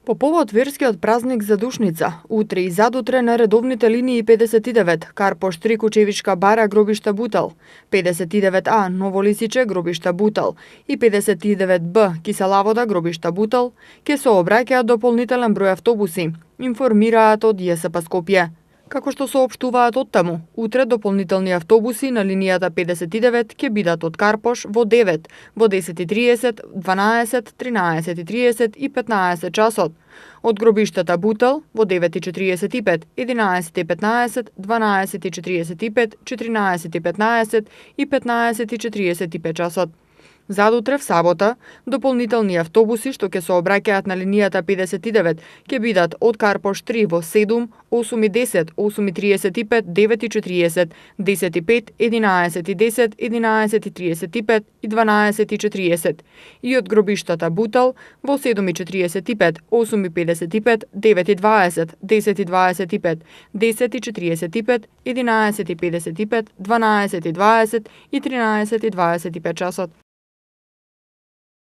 По повод верскиот празник за Душница, утре и задутре на редовните линии 59, Карпош 3 Кучевичка бара гробишта Бутал, 59А Ново Лисиче гробишта Бутал и 59Б Киселавода гробишта Бутал, ќе сообраќаат дополнителен број автобуси, информираат од ЈСП Скопје. Како што соопштуваат од таму, утре дополнителни автобуси на линијата 59 ќе бидат од Карпош во 9, во 10:30, 12, 13:30 и 15 часот. Од гробиштата Бутал во 9:45, 11:15, 12:45, 14:15 и 15:45 часот. Задутре в сабота, дополнителни автобуси што ќе сообраќаат на линијата 59 ќе бидат од Карпош 3 во 7, 8:10, 8:35, 9:40, 10:05, 11:10, 11:35 и 12:40 и од гробиштата Бутал во 7:45, 8:55, 9:20, 10:25, 10:45, 11:55, 12:20 и 13:25 часот.